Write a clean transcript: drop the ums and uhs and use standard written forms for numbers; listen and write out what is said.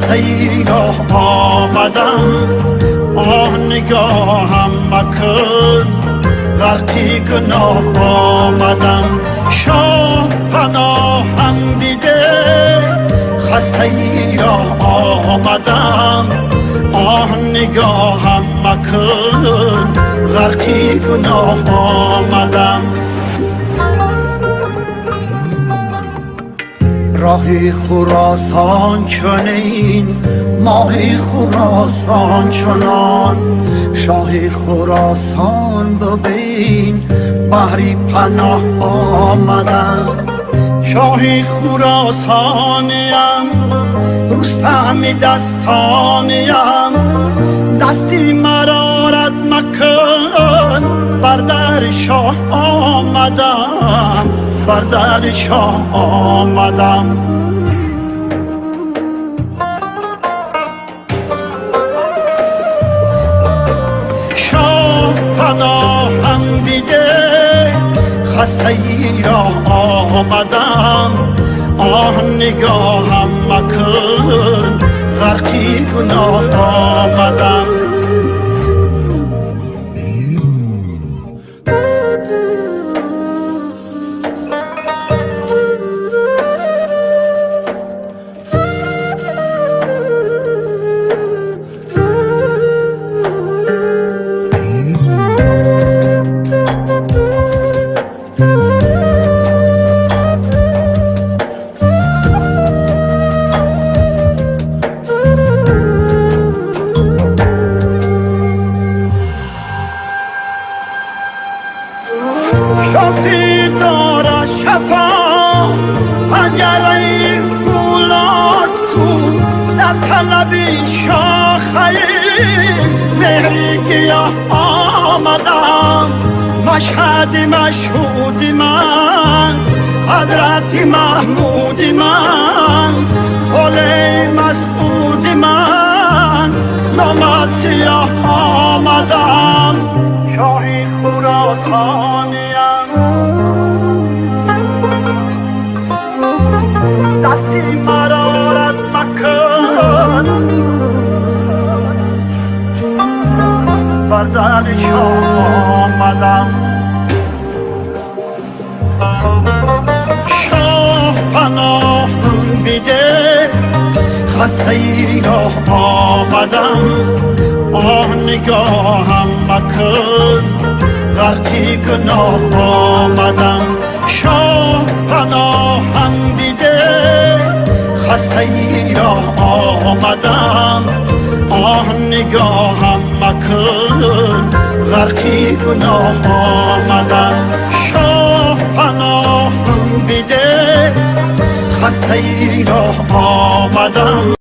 Хастаи роҳ омадам, оҳ нигоҳам макун, ғарқи гуноҳ омадам. Шоҳ паноҳам биде, хастаи роҳ омадам, оҳ нигоҳам макун, ғарқи гуноҳ омадам. Роҳи Хуросон чунин, моҳи Хуросон чунон, шоҳи Хуросон бибин, баҳри паноҳ омадам. Шоҳи Хуросониям, Рустами дастониям, дасти марорат макун, бар дари шоҳ омадам, бар дари шоҳ омадам. Шоҳ паноҳам биде, хастаи роҳ омадам, оҳ нигоҳам макун, ғарқи гуноҳ омадам. Шофи дора шафо, панҷараи фӯлод ку, дар талаби шохаи меҳри гиёҳ омадам. Машҳади машҳуди ман, ҳазрати Маҳмуди ман, толеи масъуди ман, номасиёҳ омадам. Шоҳи Хуросониям, дасти марорат макун, бар дари шоҳ омадам. Шоҳ паноҳам биде, хастаи роҳ омадам, оҳ нигоҳам макун, ғарқи гуноҳ омадам. Шоҳ паноҳам биде, хастаи роҳ омадам, оҳ нигоҳам макун, ғарқи гуноҳ омадам. Шоҳ паноҳам биде, хастаи роҳ омадам.